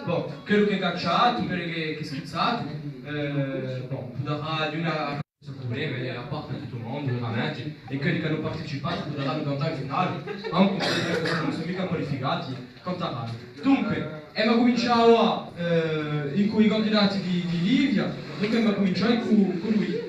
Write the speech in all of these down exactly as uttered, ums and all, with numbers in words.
Bon, quellu chì hè cacciatu, quellu chì, chì hè schizzatu, eh, bon, pudarà dì una, senza prublemi, eh, à parte tuttu u mondu, veramente, è quelli chì anu participatu pudaranu cantà in finale, ancu s'elli ùn sò micca qualificati, cantaranu. Dunque, emu à cumincià avà, eh, incù i candidati di, di Livia, dunque emu à cumincià cù, cù Luigi.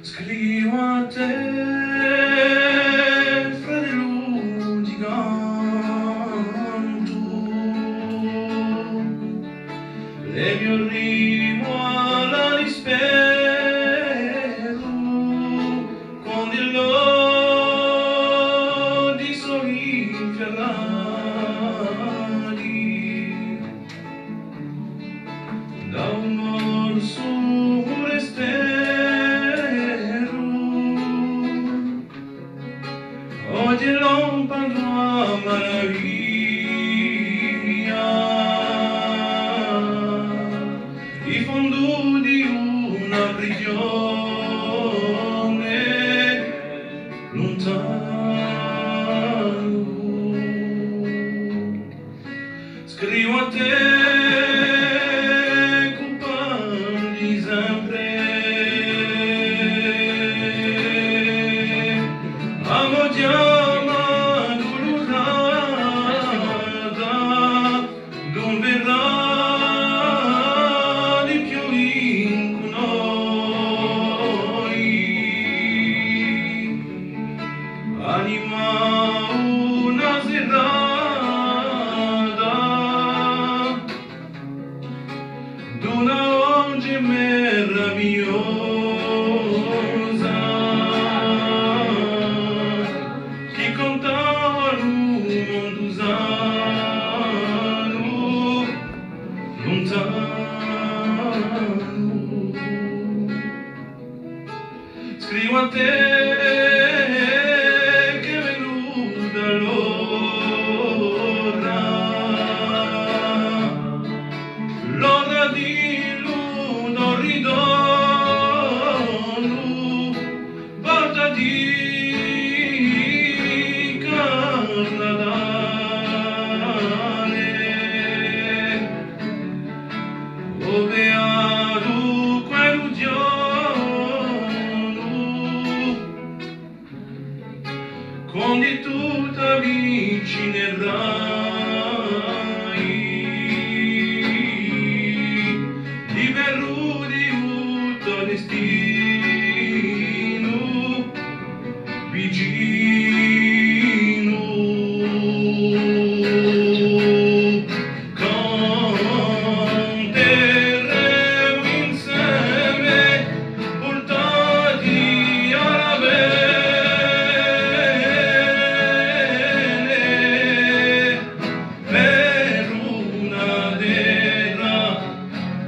Scrivu à tè, fratellu di cantu, le mio rime à la dispettu, quandu l'ochji sò infialati da un morsu furesteru. Oghje lampanu à maraviglia i fondu di una prigione luntanu. Scrivu à tè, cumpagnu di sempre, a mo chjama adulurata, d'ùn verrà di più incù noi. Anima una serata d'una voce meravigliosa chì cantava u mondu sanu, luntanu. Scrivu à tè chì hè venuta l'ora, l'ora di u to ritornu, porta di Carnatale. O beatu quellu ghjornu, quandu tù t'avvicinerai, liberu di u to destinu, vicinu, canteremu inseme, purtati à l'avvene, per una terra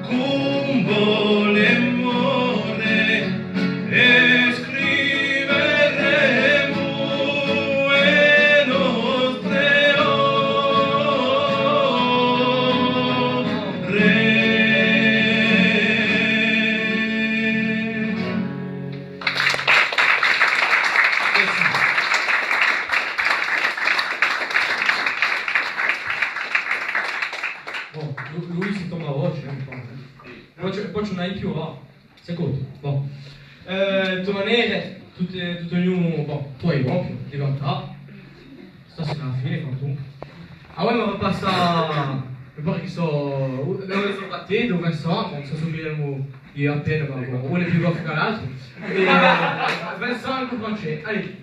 ch'ùn vole more, è scriveremu e nostre opere. Bon, Lu-, Luigi, toma a voce, eh, bon, eh. Poi ci, poi ci n'hai più, va. Secondu, bon. Eh, di tutte manere, tutti, tutti ognunu, bon, tù hai compiu, di cantà. Stasera à a fine, quantunque. Avà mi passa, mi pare chì sò, eh, sò battenti, o Vincent, bon, s'assumiglianu appena, ma bon, unu hè più goffu chè l'altru. È, eh, Vincent cù Francescu, allez.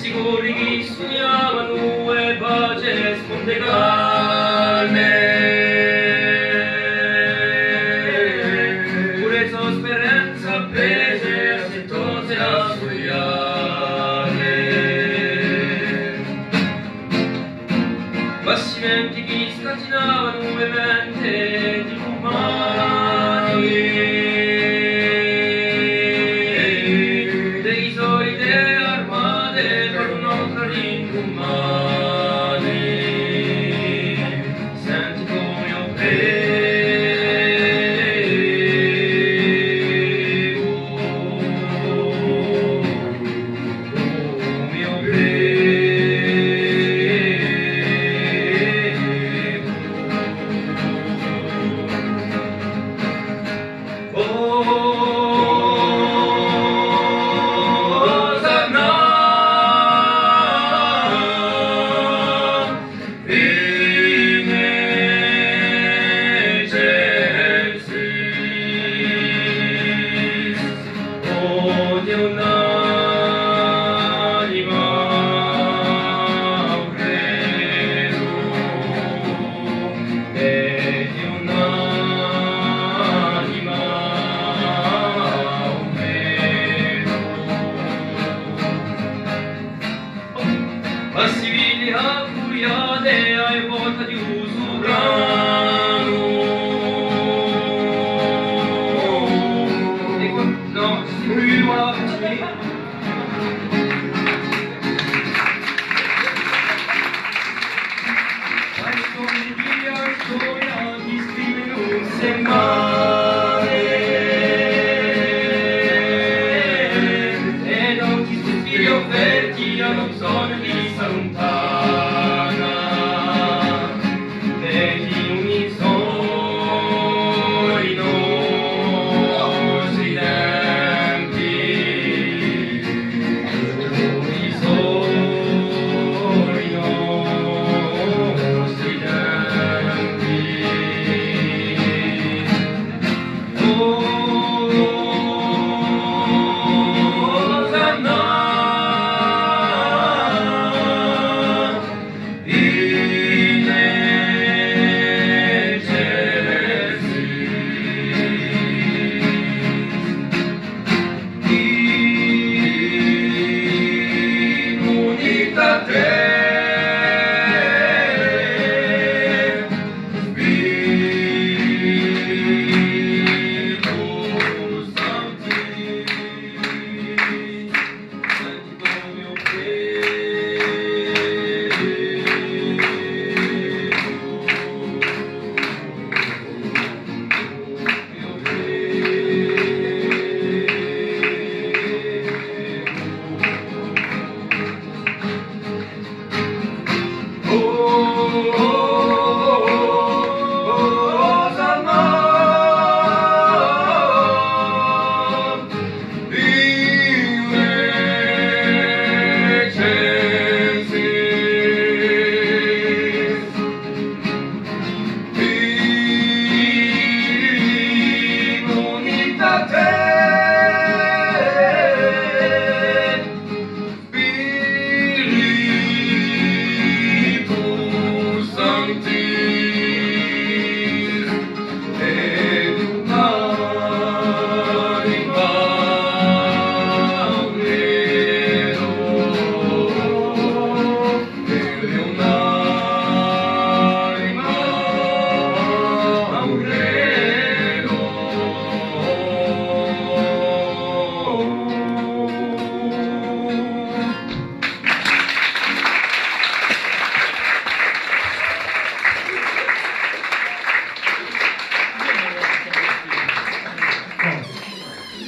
Sicuri chì sugnavanu e pace sponte calme, puru e so speranze appese, assettose à suiare. Bastimenti chì scatinavanu e mente di l'umani, di i soliti armati per un'altra indumani. Senti u mo pregu, u mo pregu. Ma si vidi a furiate à e porte di u suvranu. È qua-, nò, si vidi a furiate. Questu mi dice a storia chì scrive in un sermone, è non ti si figlio per chi ha bisogno di sta luntana, per chi non mi sono i nostri tempi.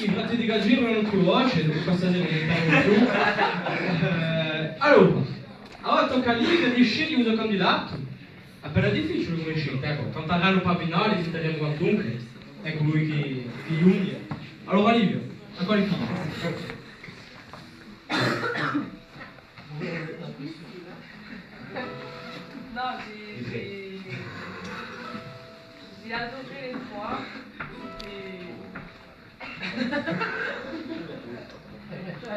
I frati di Cagiru ùn anu più voce, questa sera ùn ne parlu più. Eh, allora, avà tocca à Livia di sceglie u so candidatu. Appena difficiule cum'è scelta, eccu, cantaranu pà a finale, sentiremu quantunque, eccu, lui chì, chì ghjunghje. Allora, Livia, à quale fine? Non, ci, ci, j'ai adoré les trois. Et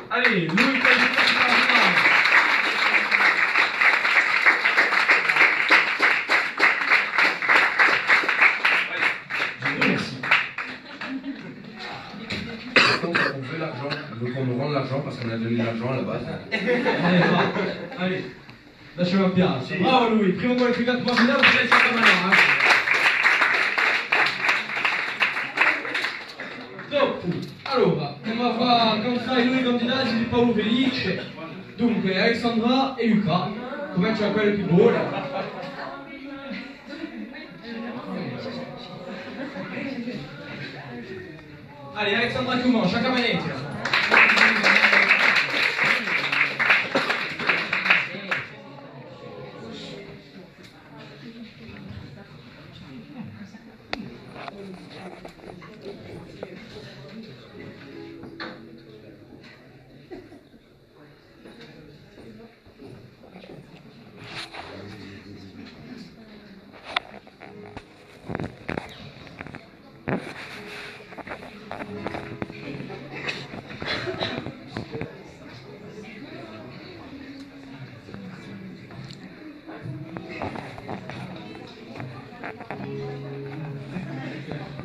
Allez, Louis Cadillac. Merci. Par contre, on veut l'argent, on veut qu'on nous rende l'argent parce qu'on a donné l'argent à la base. Allez, va. Allez. Lasciami piacere. Bravo Louis, primu qualificatu, ma finale, eh. Dopu, allora, emu da fà cantà i dui candidati di Paulu Felice. Dunque, Alexandra è Luca, cumencia quellu chì vole. Allez, Alexandra cumencia, a camanetta.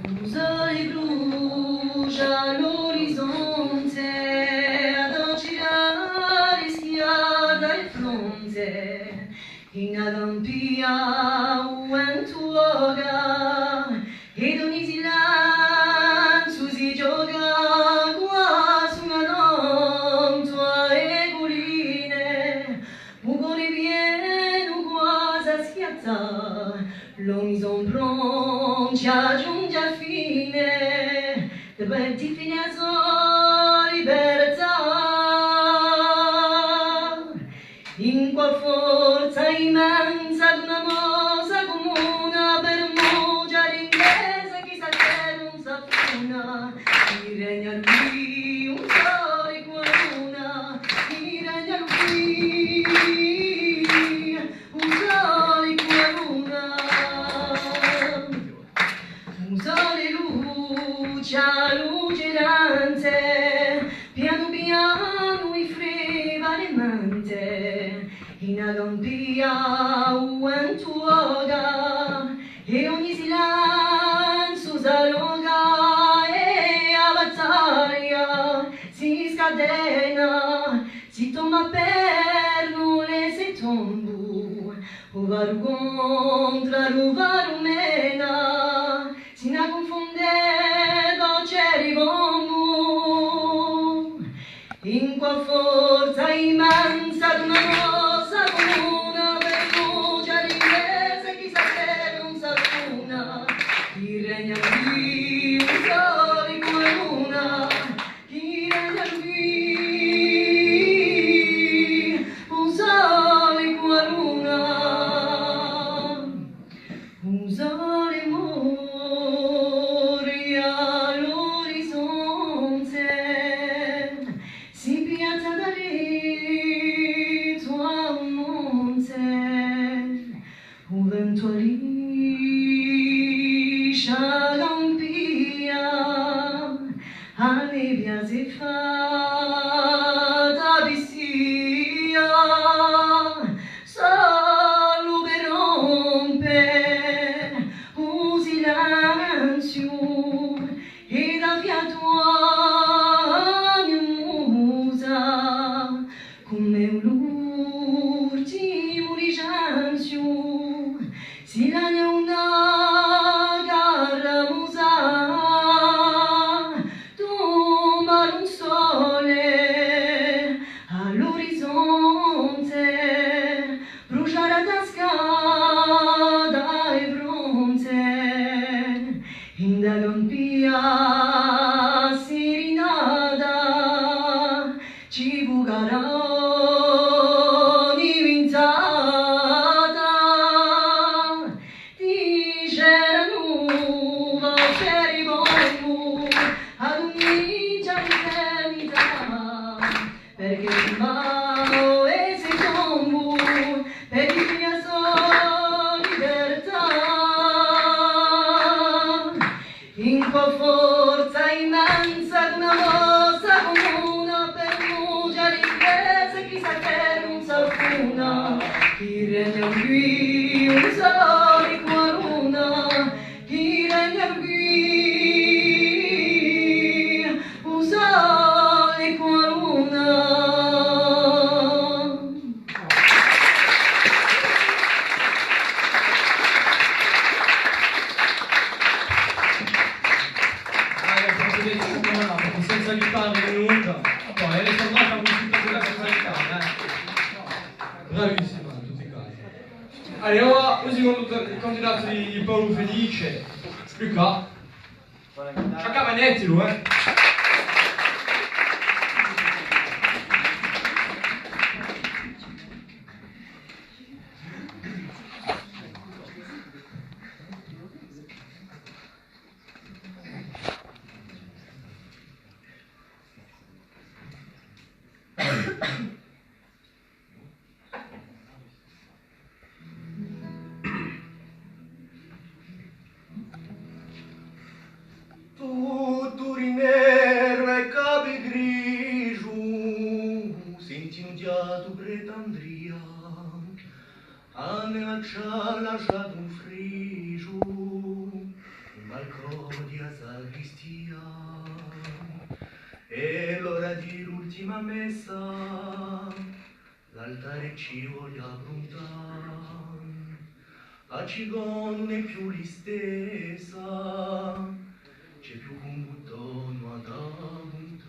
U sole brusgia l'orizonte, a dolce aria rischiara e fronde, in a campia u ventu voga, ed ogni silenziu si ghjoca quasi una nonta e culine. U core pienu quasi à schiattà, l'omi sò pronti à ghjunghje à a fine, di parti fine à a so libertà. Incù a forza immensa d'una mossa cumuna, per mughjari inglese chì sta terra ùn s'affuna, chì regna quì un sole cù a luna, chì regna quì un sole cù a luna. Un sole luce, luce grande, pianu pianu i freva le mente, in a campia u ventu voga, è ogni silenziu s'alloga, è a battaglia si scatena, si tomba per nulla è si tombu, u varu contra, u varu mena, si ne cunfonde voce di bombu. Incù a forza immensa d'una mossa cumuna, per mughjari inglese chì sta terra ùn s'affuna, chì regna quì un sole cù a luna, chì regna quì un sole cù a luna. Un sole mori à l'orizonte, si piazza daretu à u monte, u ventu alliscia a campia, a nebbia si fà tapissia, solu per rompe u silenziu è dà fiatu à a musa, cum'è l'ultimu licenziu, si lagna una caramusa, tomba un sole à l'orizonte, brusgia Allez, avà u secondu candidatu di, di Paulu Felice, Luca. Ci accappa netti, eh! Tuttu di neru è capu grigiu, senti un ghjattu prete Andria, a neve ci hà lasciatu un frigiu, in balcò di a sagristia, hè l'ora di l'ultima messa. L'altare ci vole appruntà, a cicona ùn hè più listessa, ci hè più chè un buttonu à dà puntà.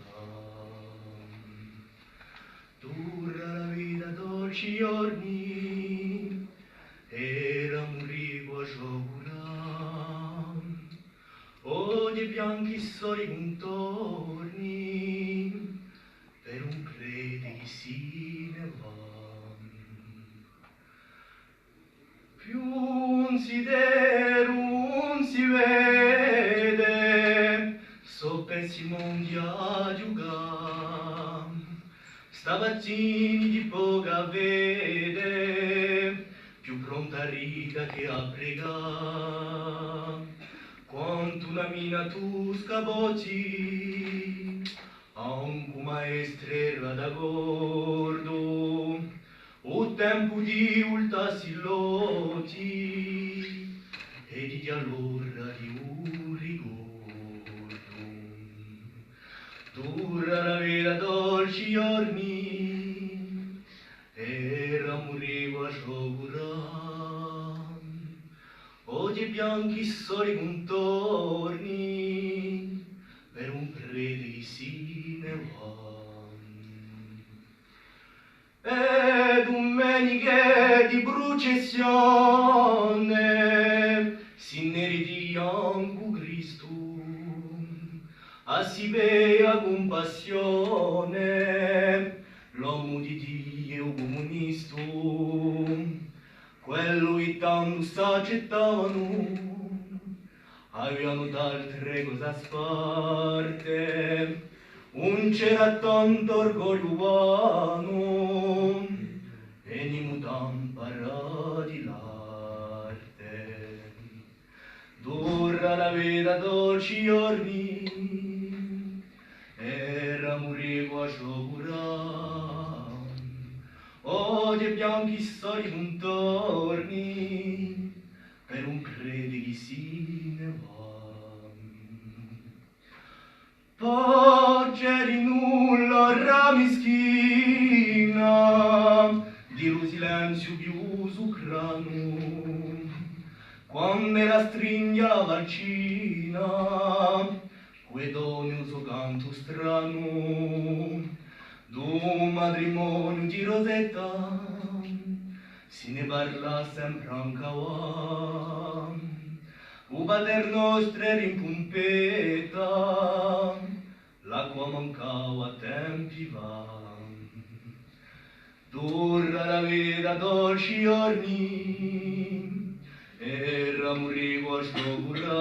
Torna à la vita dolci ghjorni, era murì quà sciocurà. Oghje bianchi sò i cuntorni, per un prete chì si ne và. Più ùn si vede, ùn si vede, sò pezzi mondi à ghjucà. Sta pazzini di poca fede, più pronta à rida chè à pregà. Quantu una mina tu scapozzi, ancu maestra era d'accordu, u tempu di vultassi l'ochji è di ghjà l'ora di u ricordu. Torna à la vita dolci ghjorni, era murì quà sciocurà. Oghje bianchi sò i cuntorni, per un prete chì si ne và. È dumeniche di prucessione, si ne ridia ancu Cristu, à si vede a cumpassione, l'omu di Diu è u cumunistu, quellu chì tandu s'accettavanu, avianu d'altre cose à sparte, ùn c'era tantu orgogliu vanu, è nimu t'amparà di l'arte. Torna à la vita dolci ghjorni, era murì quà sciocurà. Oghje bianchi sò i cuntorni, per un prete chì si ne và. Pà chì di nulla era mischina, di lu silenziu più sucranu, quand'ella stringhje a falcina, cù e donne u so cantu stranu, d'un matrimoniu di Rosetta, si ne parlà sempre ancu avà. U Pater Nostru era in pumpetta, l'acqua mancava à tempi fà. Torna à la vita dolci ghjorni, era murì quà sciocurà.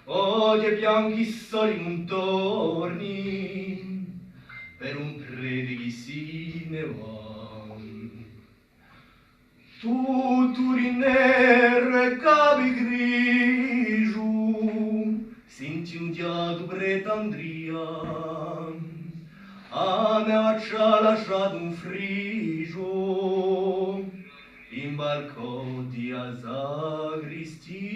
Oghje bianchi sò i cuntorni, per un prete chì si ne và. Tuttu di neru è capu grigiu, senti un ghjattu prete Andria, a neve ci hà lasciatu un frigiu, in balcò di a sagristia.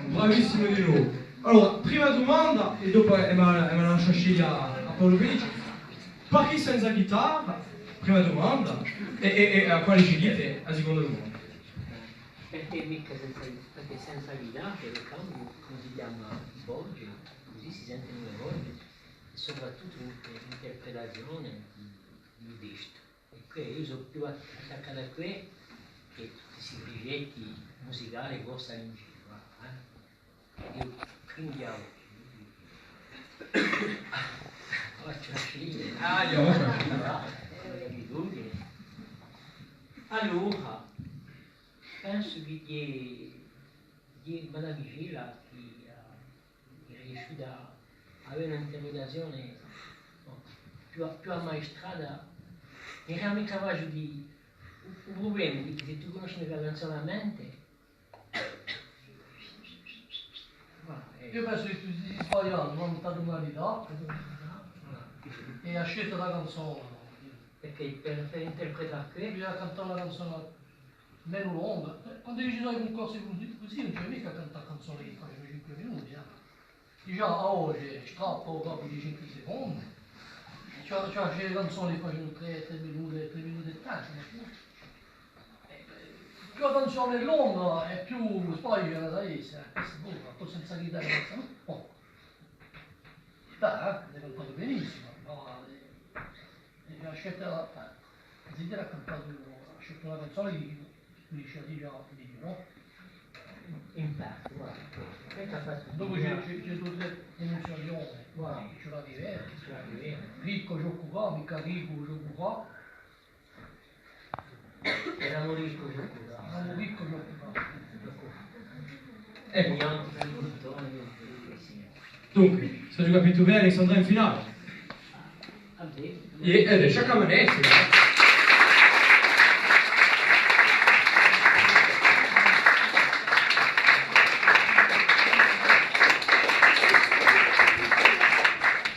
Bravissimu di novu. Allora, prima dumanda, è dopu emu, emu da lascià sceglie à, à Paulu Felice. Perchè senza ghitarra? Prima dumanda, è, è, è à quale ci dite a siconda dumanda? Perchè micca senza, perchè senza ghitara, u cambiu, cum'ellu si chjama, svolge, cusì si sentenu e voce, è soprattuttu l'inter-, l'interpretazione di, di u testu. È quì eiu sò più at-, attaccatu à què chè tutti sti prugetti musicali chì portanu in giru, eh. Eiu, quindi, eiu facciu a fine. Ah, eiu facciu a fine. Avete capitu? Allora, pensu chì hè, hè Madame Gila chì hà, hè riesciuta à avè un'interpretazione, nò, più, più ammaestrata. Ùn era micca facile di, u, u prublema hè chì s'è tù cunnosci a canzona à mente, Voilà, eh. Eiu pensu chì tù ti sì sbagliatu, quantu à a tonalità, è a scelta di a canzona, nò? Perchè per, per interpretà què? Bisogna cantà una canzona menu longa. Eh, quandu ci sò i cuncorsi cusì, cusì ùn ci hè micca à cantà canzone chì facenu cinque minuti, eh. Digià, a voce strappa u capu di cinque secondi. Ci hè, ci hè canzone chì facenu trè, trè minuti, trè minuti è trenta, ma più. Eh, più a canzone hè longa è più sbaglia ci hè da esse, eh, questu hè puru, ma puru senza ghitara, senza, oh. Beh, eh, avete cantatu benissimu, ma, eh, eh, a scelta, eh, a zitella hà cantatu, hà sceltu una canzone chì, chì dice, dice, dice, nò? In parte, guarda, questu hà fattu. Dopu ci hè, ci hè, ci hè tutte e dimensione, voilà, ci hè da vivè, ci hè da vivè. Riccu, scioccu, micca riccu, scioccu. Eramu riccu, scioccu. Eramu riccu, scioccu. Eccu. Dunque, s'aghju capitu bè, Alexandra in finale. È, ed hè Sciacca Manezzi, eh.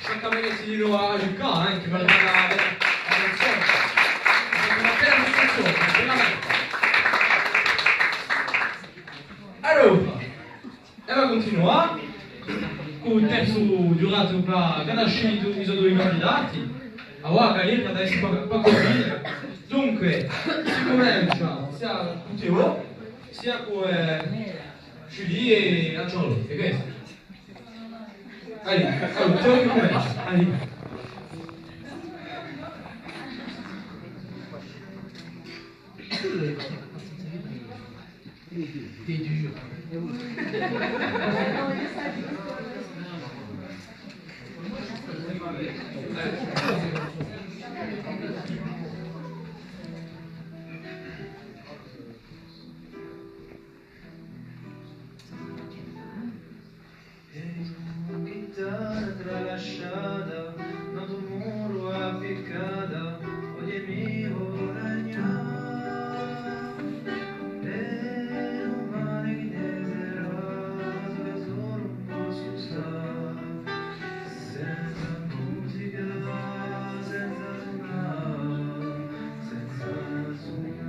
Sciacca Manezzi di novu à ghjucà, eh, chì per dà una bella, una bella prestazione, veramente. Allora, è avà cuntinuemu cù u terzu ghjuratu chì hà sceltu i so dui candidati. Avà, Calì, chì adesso pò, pò cuntinuà. Dunque, si cumencia sia cù Teo, sia cù, eh, Julie è Angiolo, hè questu? Allez, allora, Teo chì cumencia. Allez. È una ghitara tralasciata, nant'à u muru appiccata, oghje mi vole lagnà. È dumane chì ne serà, solu solu ùn possu stà, senza musica, senza sunà, senza sunà.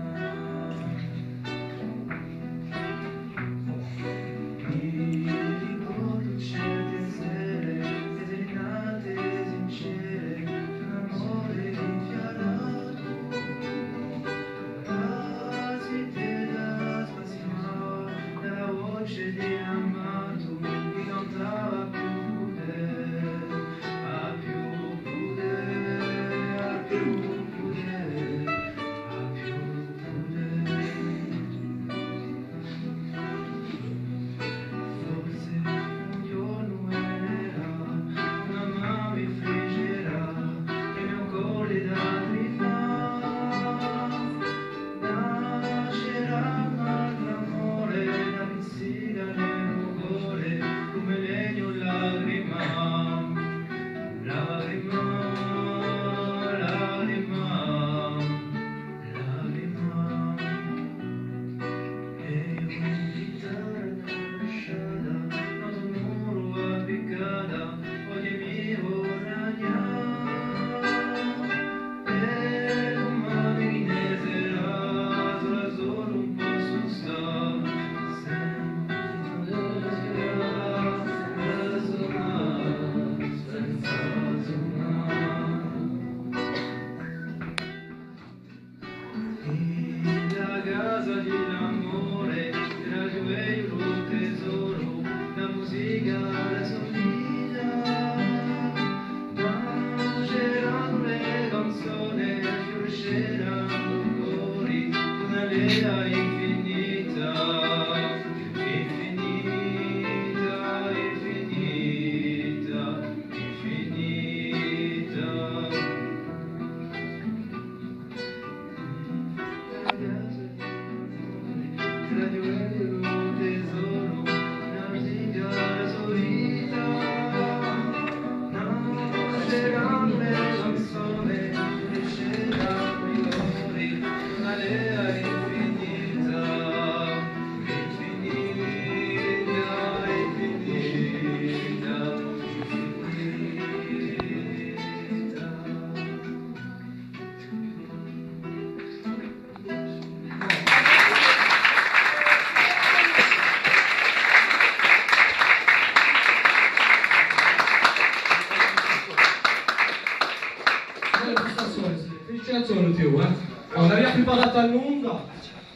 Felicitazioni, sì. Felicitazioni, Teo, eh. Ma ùn avia preparatu à nunda.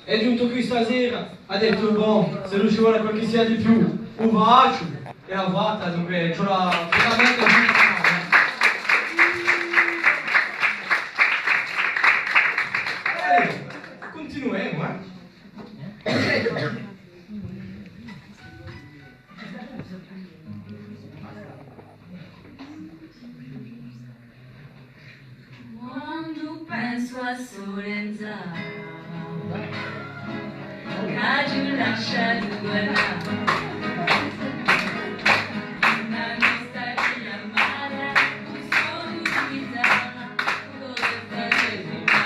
Hè ghjuntu quì sta sera, hà dettu: «Bon, s'ellu ci vole qualchissia di più, u facciu», è l'hà fatta, dunque, ci vole veramente à felicità, eh. Allez, cuntinuemu, eh. Quandu pensu à Solenza, ch'aghju lasciatu quella, una nostalgia amara, un sonu di chitarra, un corpo di prima.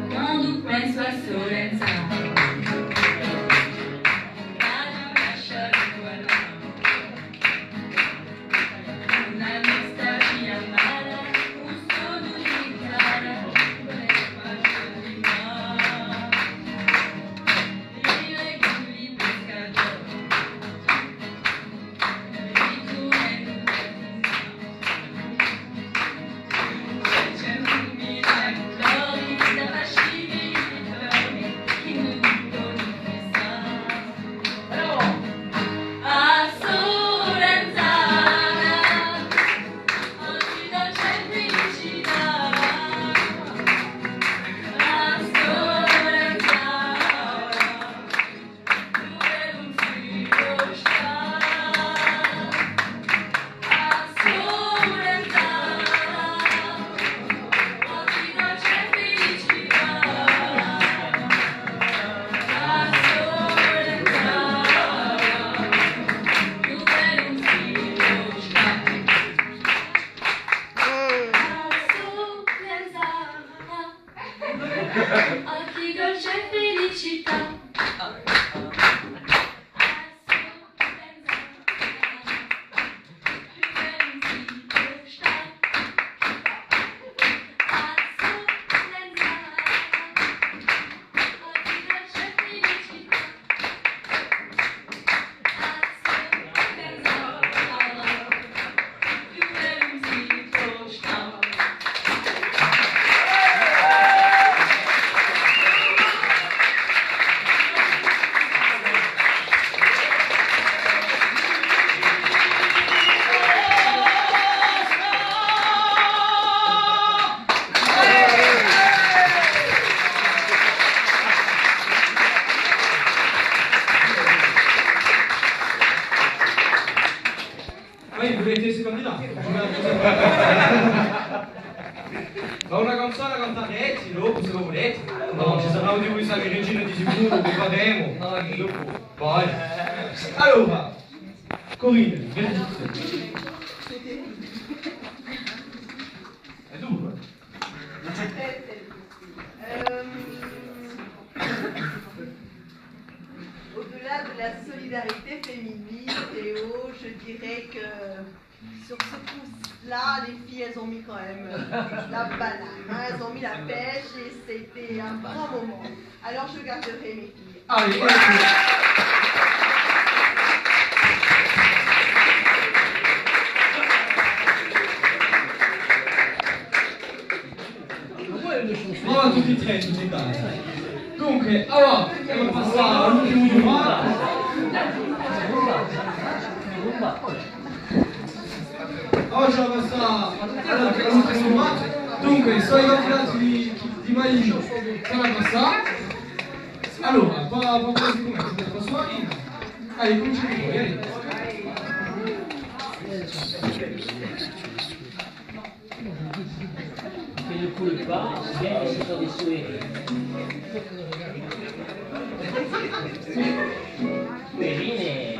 Quandu pensu à Solenza, Voi vulete esse candidato? Ma una canzona cantarete, dopu, s'è vo vulete. Nò, ci sarà un di voi, sa, Regina di sicuru, vi faremu. Dopu. Vai. Allora, Corinne, verdettu. Hè duru, eh? Euh, au-delà de la solidarité féminine, Théo, je dirais que sur ce coup-là, les filles, elles ont mis quand même, euh, la banane, hein, elles ont mis la pêche et c'était un grand moment. Alors je garderai mes filles. Allez, voilà, tutti è trè, tutti è trè. Dunque, allora, emu da passà à l'ultimu ghjuratu. Allora, ci hè da passà à l'ultimu ghjuratu. Dunque, sò i candidati di, di Maì, ci hè da passà. Allora, pà, pà, pà, si cumencia, pà, pà, suonare. Allez, cuminciate voi, allez. Che ne coule pas, bien que ce soit des souris. Perrine.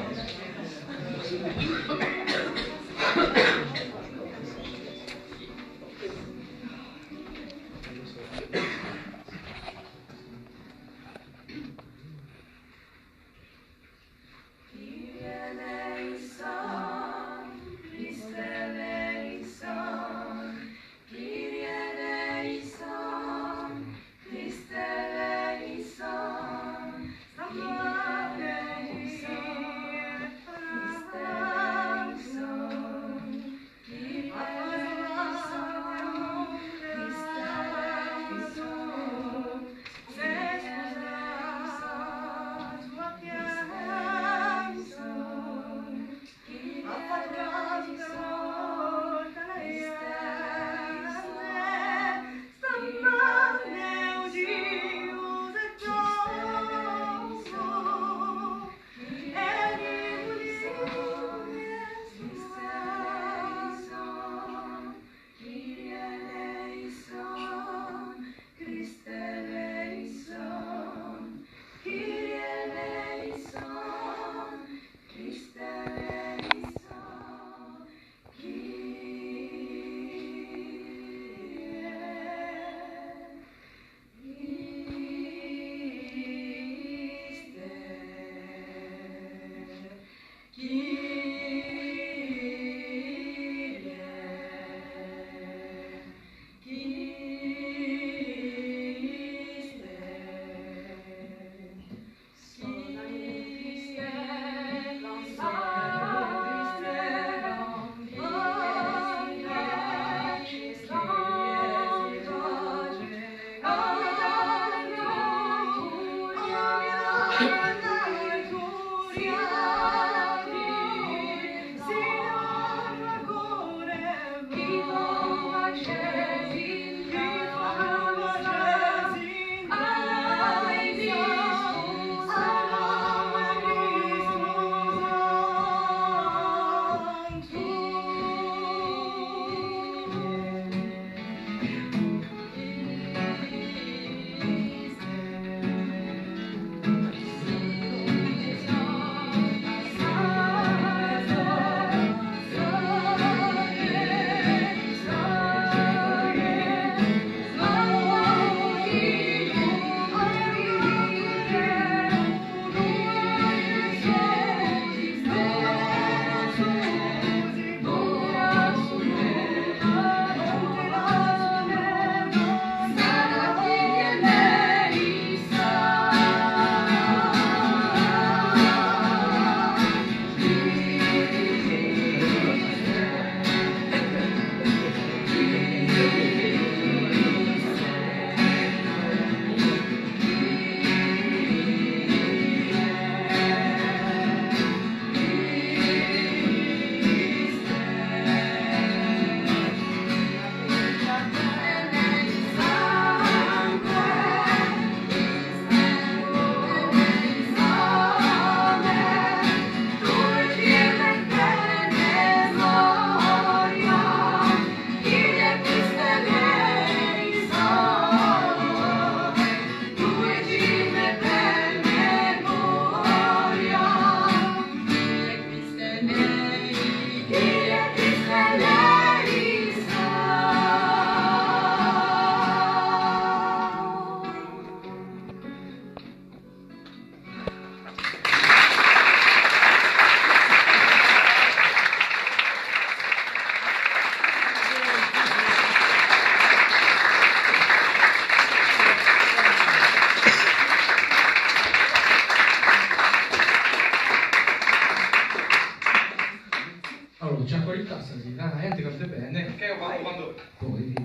Allora, ci hè qualità, sì, a ghjente canta bè. Chì quandu, quandu... Poi,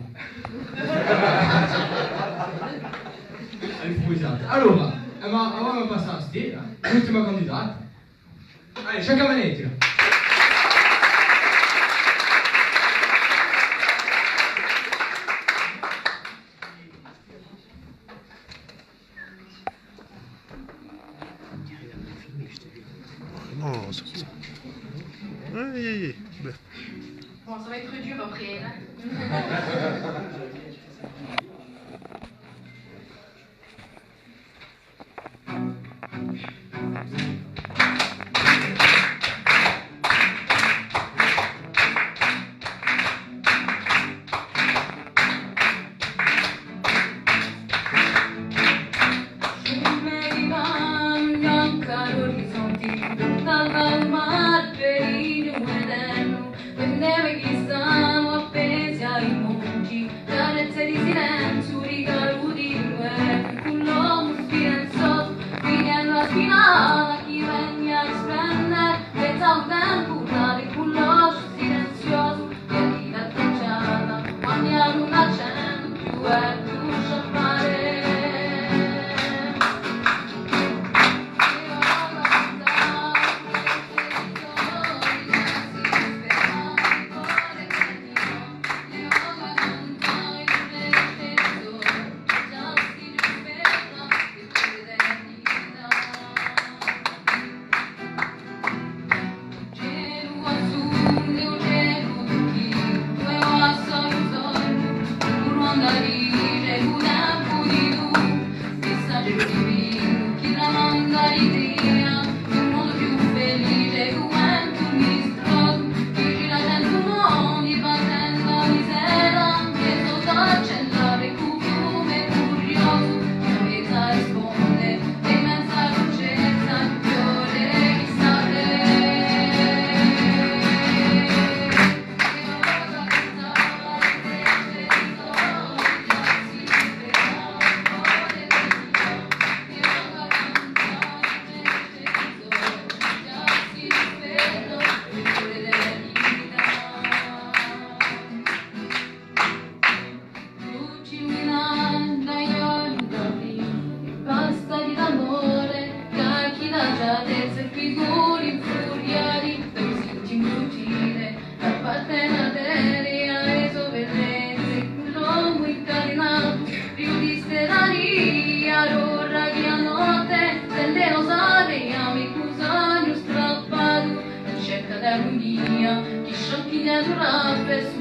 allora, eh, ma avà passemu à a stella, l'ultima candidata. Allez, Sciacca Venezia. Oh, ça, ça. Aïe, aïe, aïe. Ben. Bon, ça va être dur après, là. Venneme chì stemu appesi à i monti, carezze di silenziu, rigalu di nuvole, cù l'omu silenziosu, pigliendu a spinata chì vegna à risplendere, spetta un tempu, date cù l'ochju silenziosu, è la tracciata, quandu a luna accende, più è più sciappare. Basta di l'amore, chì l'hà già dettu, figuri infuriati, per sentì un gentile, da parte materia e sovellezze, l'omu incatenatu, più di stella, allora chì a notte, se ne lo sappiamo, cus'è strappatu, in cerca d'armonia, chì sciocchi naturale,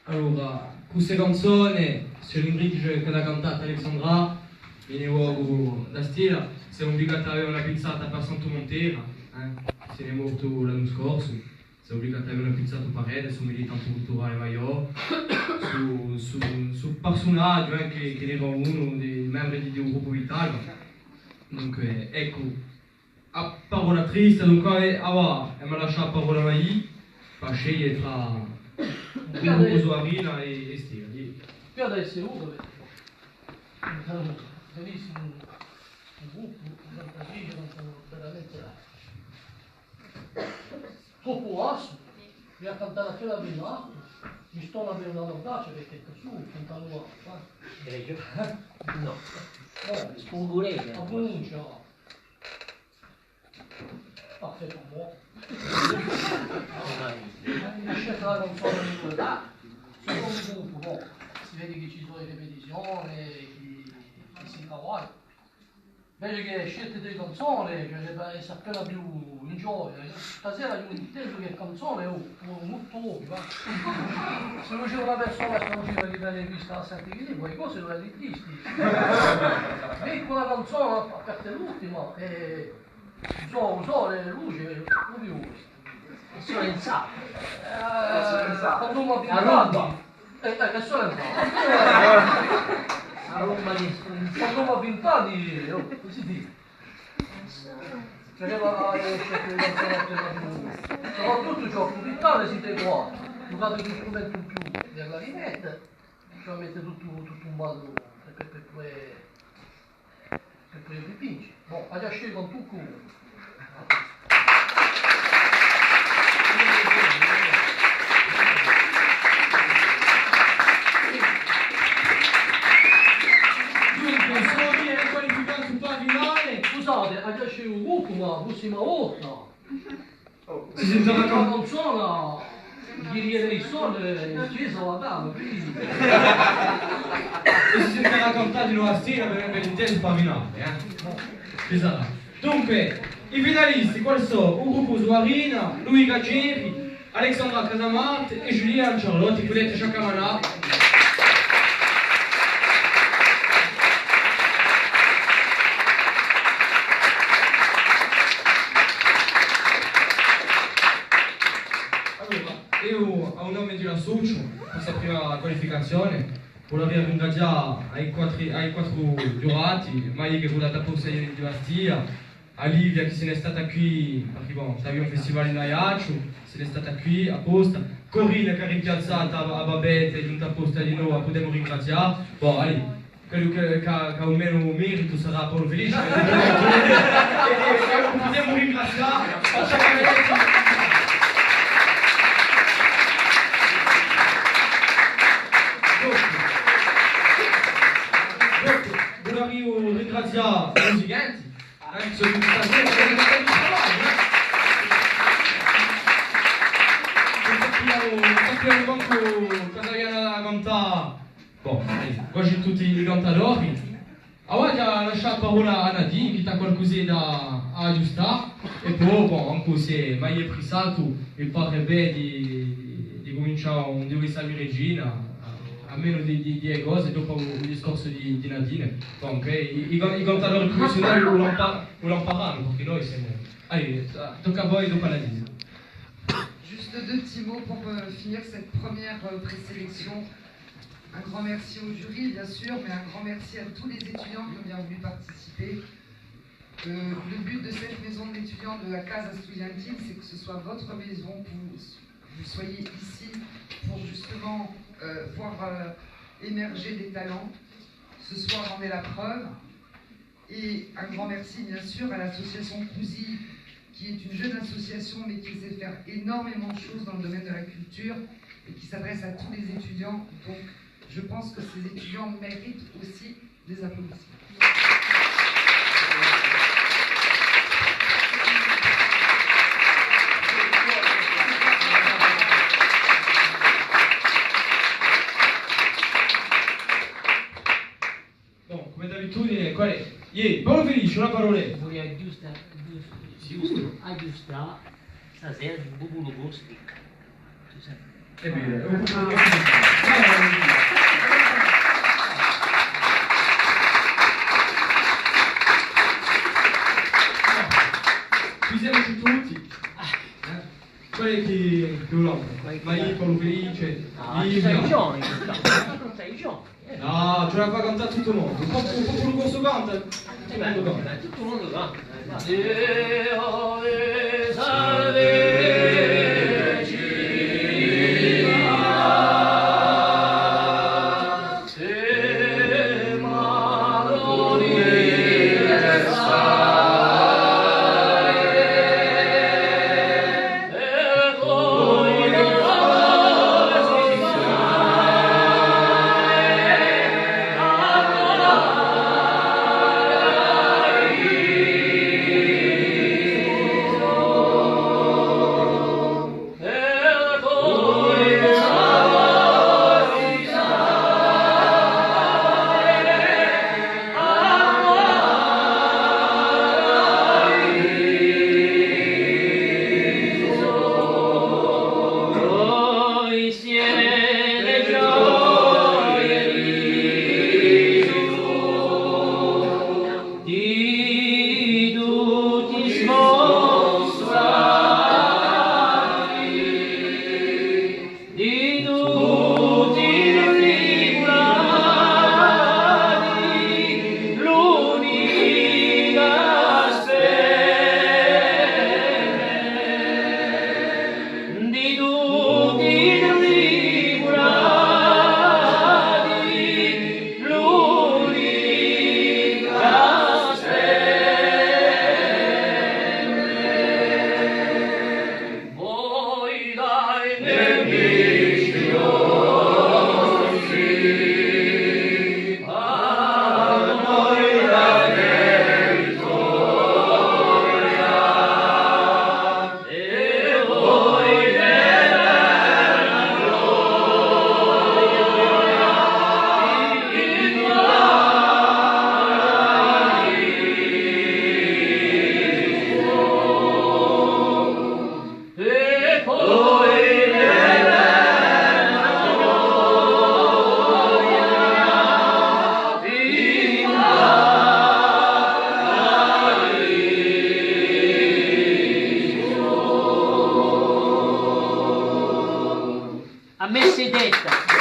Allora, cù ste canzone, Céline Bricq, chì l'hà cantata Alexandra, mi ne vocu d'Astia, semu ubligati à avè una pizzata per Santu Montera, eh, si n'hè mortu l'annu scorsu. Semu ubligati à avè una pizzata per ellu, sò militante culturale maiò, sò, sò, sò persunagiu, eh, chì, chì era unu di i membri di, di u gruppu Vitale. Dunque, eccu, a parolla trista, dunque, eh, avà, emu à lascià a parolla à Maì, per sceglie trà Suarina è, è Stella. Più adesso uno, benissimo, un gruppu, un cantatore, un cantatore veramente troppu bassu, mi à cantà quella prima, mi stona per una mordaccia perchè cusì cantava, eh. Credo. No. Eh. Spunguleghja. A pronuncia. Parfait pour moi. Eh, mi scelta la canzone di quella. Sò un gruppu, bon, si vede chì ci sò e ripetizione, chì Sì, travagliu. Invece chì scelte di canzone, cioè, deve esse appena più in gioia. Stasera eiu intesu chì canzone, oh, oh, moltu ovviu, và. S'ellu ci hè una persona straniera chì vene vista à sente cusì, poi cose ùn li dici. È cù a canzone, à parte l'ultima, eh, u so-, u sole, a luce, u Diu. Sole in sale. Eh, quandu m'hà vint'anni. Eh, eh, chì sole in sale. A rumba di sole in sale. Quandu m'hà vint'anni, oh, cusì dicu. Ci aveva, eh, soprattuttu ciò, cù vint'anni site quì. Ghjucate un strumentu in più, a clarinetta, ci mette tuttu, tuttu un ballu per, per, per, per È po vi vinci. Bon, aghju da sceglie cù u cù. Dunque, sò qualificatu pà a finale. Scusate, aghju da sceglie u gruppu, ma a prossima volta. Si sentirà can-, canzona, ieri era u sole, in chjesa, và bè, quindi. È si sentirà cantà dinò a sera per, per l'intesu pà a finale, eh? Ci sarà. Dunque, i finalisti, quali sò? U gruppu Suarina, Luica Ceri, Alexandra Casamarte è Giulia Anciarlotti, pudete sciaccamanà. Allora, eiu, à u nome di l'associu, per sta prima qualificazione, vuleria ringrazià à i quattru, à i quattru ghjurati, Maria chì hè quella d'apposta di Bastia, à Livia chì si n'hè stata quì, perchè, bon, ci avia un festival in Aiacciu, si n'hè stata quì apposta, Corina chì hà rimpiazzatu à, à Babette, hè ghjunta apposta dinò, a pudemu ringrazià. Bon, allez, quellu chì, chì hà, chì hà u menu meritu sarà Paulu Felice, è, è, è u pudemu ringrazià. Dopu, dopu, vuleria ringrazià i musicanti, eh, sò tutti stasera, eh. Sappiamu, sappiamu mancu cosa avianu da cantà. Bon, eh, quasi tutti i cantadori. Avà aghju da lascià a parolla à Nadine, chì t'hà qualcosa da aghjustà, è po, bon, ancu s'è mai hè pressatu, mi pare bè di, di, di cumincià un Dio vi salvi Regina, à, à menu di, di, di e cose, dopu u, u discorsu di, di Nadine. Donc, eh, i, i, i cantadori prufessiunali u l'ampa-, u l'amparanu, perchè noi simu, allez, tocca à voi, dopu à Nadine. Juste deux petits mots pour, euh, finir cette première, euh, présélection. Un grand merci au jury, bien sûr, mais un grand merci à tous les étudiants qui ont bien voulu participer. Euh, le but de cette maison de l'étudiant, de la Casa Studiantil, c'est que ce soit votre maison, que vous, vous soyez ici pour justement, euh, voir, euh, émerger des talents. Ce soir en est la preuve. Et un grand merci, bien sûr, à l'association Cousy, qui est une jeune association, mais qui essaie de faire énormément de choses dans le domaine de la culture et qui s'adresse à tous les étudiants. Donc, je pense que ces étudiants méritent aussi des applaudissements. Bon, cum'è d'abitudine, quale hè? Iè, Paulu Felice, una parolla. Vulia aghjustà, aghjustà, aghjustà, stasera ci hè un populu corsu chì, tù sai. Hè vera, hè un populu corsu. Quì simu tutti. Eh? Quale hè chì, chì u l'hà? Ma eiu, Paulu Felice, ah, Livia. Ci sò i giovani, ci sò i giovani, eh. Ah, ci hè da fà cantà tuttu u mondu. Un pocu, un pocu di corsu canta. Tuttu u mondu canta. Tuttu u mondu canta. Messa detta.